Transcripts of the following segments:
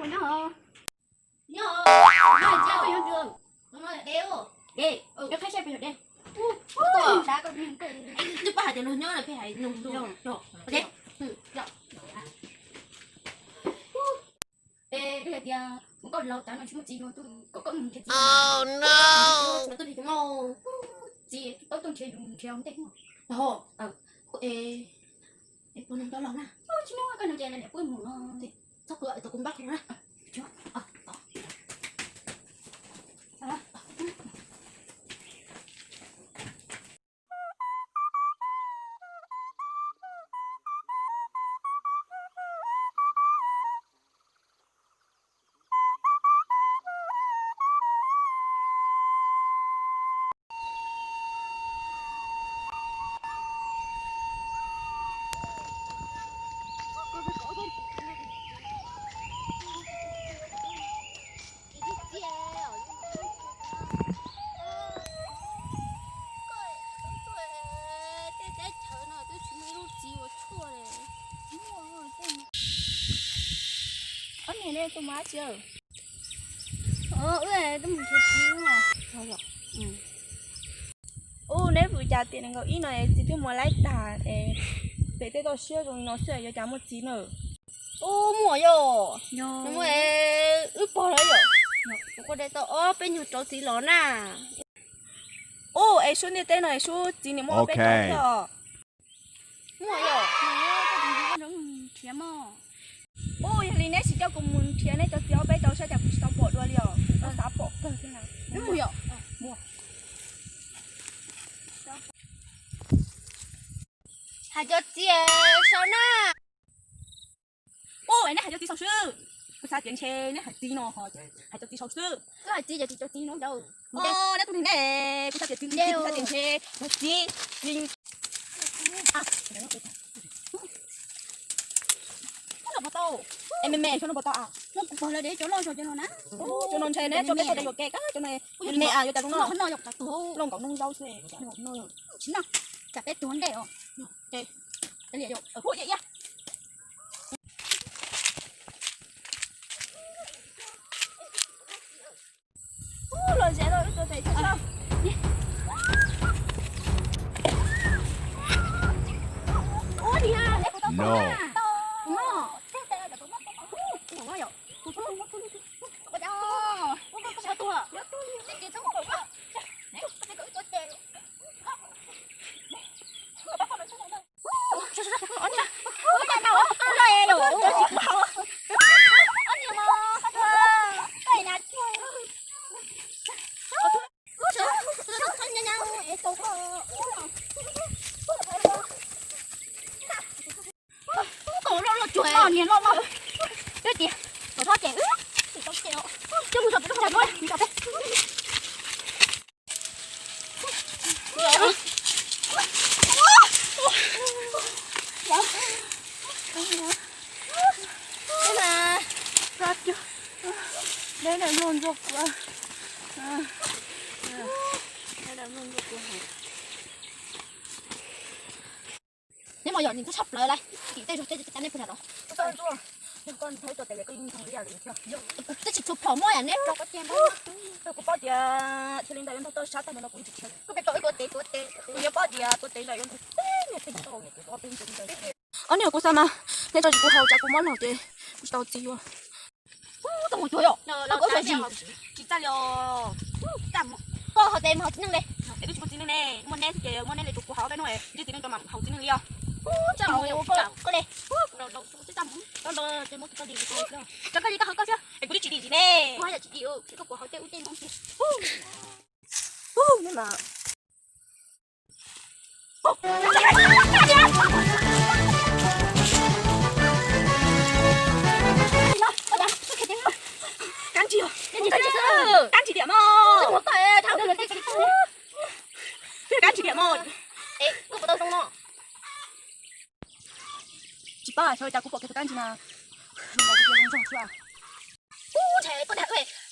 Nyob, nyob, nyob, nyob, nyob, de, de, de, de. Twb pom hais tias luag nyob lawm pheej hais nug nug. De. Es hais tias kuv koj laus tas no tsis muaj txiv, koj koj mus nrhiav txiv. Txiv tau tuaj nrhiav yus nrhiav ntej. Es puas nug tau laus na? Tsis muaj, koj nug ces lawv puab mus no. Txhob qw, tau kuv npaj qhov na. Tej teb chaws no twb tsis muaj ib lub txiv ua tshuaj li. Ob niag nej tuaj mus dab tsi? Wb tuaj mus nrhiav txiv. Ub, neb vim cas tiam nees nkaum ib no txiv twb muab laib tag, pem tej toj siab zoo li no xwb yuav cas muaj txiv na? Ub, muaj yom. Wb pog lawm yom. Kuv quaj de tau ob peb nyuag rauv txiv los na. Ub, es suab ntiaj teb no es suab txiv niam muaj ob peb rauv thiab os. Muaj yom. Ub, yog li neb sim coj kuv mus nrhiav neb cov txiv ob peb rauv saib cas kuv tsis tau pom dua li os. Kuv xav pom kawg thiab na. Mus yom. Hais cov txiv saud na. Ub, es neb hais cov txiv saud xwb. Kuv xav tias ntshe neb hais txiv no ho hais cov txiv saud xwb. Koj hais txiv ces tsis cov txiv no. Neb tus neeg ne, kuv xav tias txiv, kuv xav tias ntshe cov txiv. Es me me, cov no puas tau? Cov no ntshe neb cov peb tau yuam kev, cov no me me, yuav cas zoo no. Loj nkaus noob zaub xwb. Tsis noj, tsam peb tuag ntej os. Los ze tau ib tug tes. Ua niag, kuv tau tuag na. Niag loj loj. Twb tias kom txhob ces wb tsis tau ces os. Coj mus saum pem lub hauv peb. Neb na mloog ntsuag kuv. Neb na mloog ntsuag kuv. Neb mas yog nws txhob tshaj plaws lawm, tim tej zog tej cab neb pug nram los. Twb tsis tshua plhom muab yam neb. Kuv paub tias cia li ntawd yuav ntau toj sab tag no kuv tsis khiav. Kuv yuav paub tias tuav tes ntawd yuav ntau teb niag tej tau. Ob niag kuv xav mas neb tso tsis kuv haus tsam kuv mob laug ces kuv tsis tau txiv yuav. Txog mus cuag yom, koj tsis txaj li os. Koj haus tes mus haus txiv neej li. Es twb tsis muaj txiv neej ne, muaj neb xwb ces muab neb li rau kuv haus peb hnub, ntsib txiv neej rau mam haus txiv neej li os. Txaj mus, koj li. Txaj mus, txaj mus, txaj mus, koj li koj haus koj xwb, es kuv twb tsis dim ntsis ne. Kuv haj yam tsis dim, koj puas haus tej ub tej no. Neb mas kab ntsis, kab ntsis tiam mog. Kab ntsis tiam mog. Tsis paub xyov cas kuv pom kiag tus kab ntsis na. Zoo zog xwb. Ub, ntshe koj dag,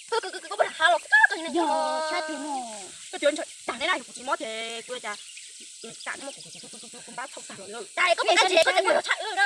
koj dag ha los koj dag ha los koj dag. Yog, koj twb ntshe tag neb na, yog kuv tsis mob ces kuv cas, cas neb muab kuv, kuv npab txhaum tag lawm. Cas koj pom kab ntsis koj tseem muab yog tshaj wb na.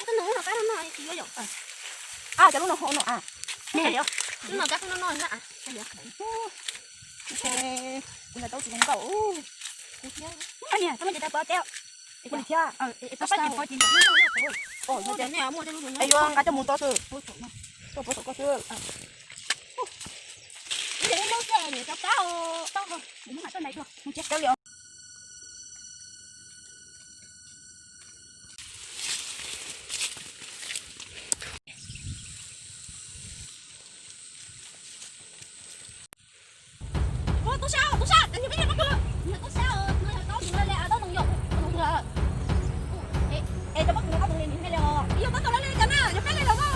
Koj noj qab no no tsis yuav yom. A, cov lub no hau no a. Lub no kab no no na. Kuv ntaus tsis zoo nkauj. Niam, koj muaj cov tau pov teb. Kuv li thiab. Koj pab tsis pov ces. Yuav nqa coj mus tod xwb. Tuaj pov thaum koj xwb. Tub sab, tub sab, tub sab, tub sab, no yog tau tus lawm le, tau tus yom, tau tus lawm. Es cov pob kws no tau tus li nws thiaj li os. Yog tau tus lawm le cas na, yog peb li lawm os.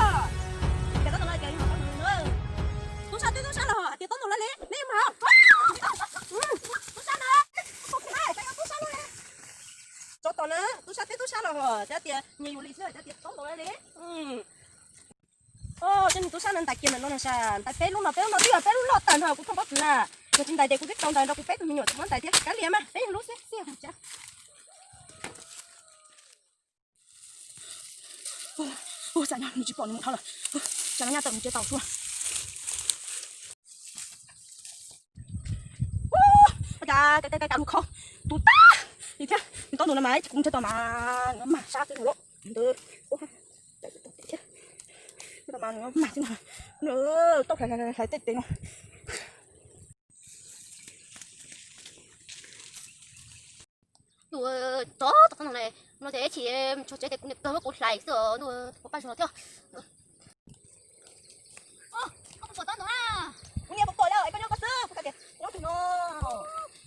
Cas tau tus lawm cas yog tau tus lawm. Tub sab twb tub sab los hais tias tau tus lawm le, neb yeej mag. Tub sab na, tub sab los le. Tso tos na, tub sab twb tub sab los hais tias nyias yuav li xwb, hais tias tau tus lawm le. Cov niag tub sab no ntais kiag ntawm no no sas, ntais peb lub no, peb lub no twb yog peb lub loj tag nrho kuv thooj pob kws na. Yog tsis ntais ces kuv twb tau ntais nrog kuv peb tug me nyuam tsis muab ntais thiab. Kav liam mas peb yog lub xib xib hais tsa. Ua cas nws tsis pom nws mus dhau lawm. Cas no nyaj tawm mus tsev tau sua. Ua cas ka ka ka lug kho tus tag li thiab. Nws tob ntus no mas kuv mus tsev tau mas mag sab xwb no. Ntawd thiab, tau mag xwb no. Tau hlais hlais tej tes no. Ntuj, tso tau tsob ntoo ne, no ces tsis tso tsev ces kuv niam kawg muab kuv hlais xwb os, ntuj, kuv paj zog thiab. Koj puas pom tsob ntoo na? Kuv niam puas pom yog es koj nyob koj xwb, kuv xav tias nyob twg no.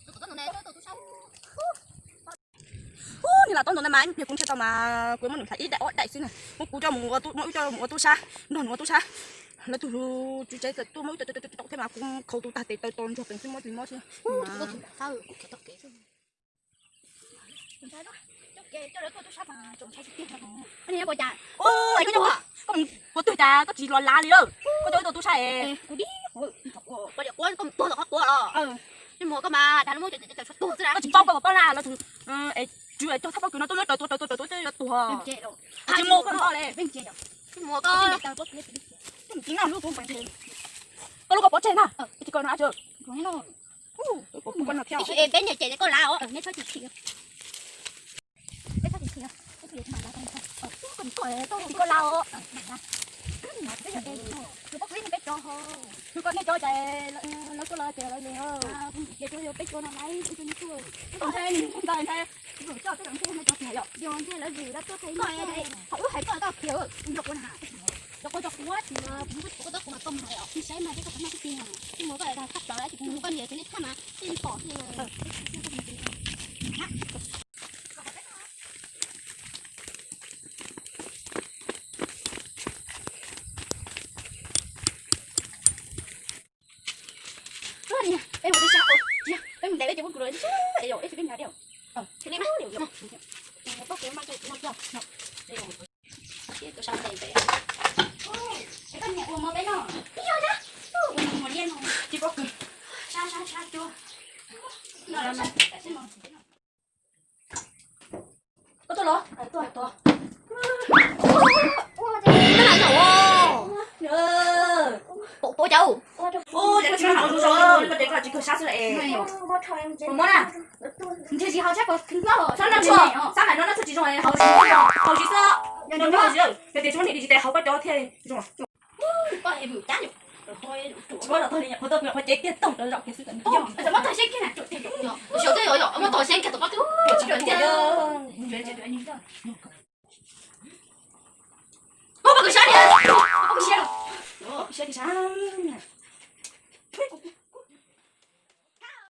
Tsob ntoo ne, tsob ntoo tub sab. Ub, niag lam tsob ntoo na mas ib pliag kuv nrhiav tau mas kuv muab nws hlais ib daim ob daim xwb na. Muab kuv coj mus ua tub, muab wb coj mus ua tub sab, nrog nws ua tub sab. Lawv tus hlub tswv tsev txawm tuaj muab wb coj coj coj coj thiab mas kuv khaus tus tag tes taw tos ntsuag pees xwb muab tsis mob xwb. Koj mus ua twg cas koj tsis los lav li lawm, koj coj wb tuaj tub sab es. Koj mus tuag los koj tuag los. Koj tsis paub koj puas paub na, lawv tus es tswv cog thaj pob kws no tuaj muab raws tuag raws tuag raws tuag yuav tuag. Tsis mus koj no le. Koj lub koj pov tseg na, tsis koj no a. Peb niam ces koj lav os, neb txhob chim chim. Peb txhob chim chim, peb txhob chim chim, koj lav os. Peb txhob chim chim, peb txhob chim chim, koj nej cov ces lawv tuaj los ces lawv li, ces peb cov no lawv ib tug ntawd ntag, coj peb cov ntawd cov tiag yom, yog ntag lawv vim lawv tuaj txog ib ntawd, qhov wb hais koj tau khiav, yog kuv na, yog koj cov kuv tsis, kuv tau kuv mas koj mus hais os, saib mas peb koj tau noj tib si, tsis mus koj thaj plaws ces kuv mus koj niam tus nej thaj mas tej pom thiab. Peb mus ntev peb cov kuv los, es peb mus ntev peb mus ntev peb. Koj niam ua mov peb noj, ib yog na, ua mov liab no, tsis paub kawg, sab sab sab cuag, no los no, peb mus. Ua tuaj los, tuaj tuaj. Pom pom cauj. Ua, ces koj tsis muaj hauv zoo zoo, koj ces koj tsis kawg sab xwb es. Puas mob na? Ntshe tsis haus tshab puas khwv nplob. Txhob noj tshuaj, xab maim no noj tshuaj tsis zoo es haus tsis, haus tsis xwb. Yog nws haus tsis, yog tias tsis muaj niam tsis tes haus koj cov thiaj zoo. Tsis muaj los tog li, qhov tau qhov cev kiag toog rau zaum kiag xwb. Muab tog xyeb kiag tom qab twb tsis rau tiag. Muab poj kws sab niag, poj kws sab, poj kws sab.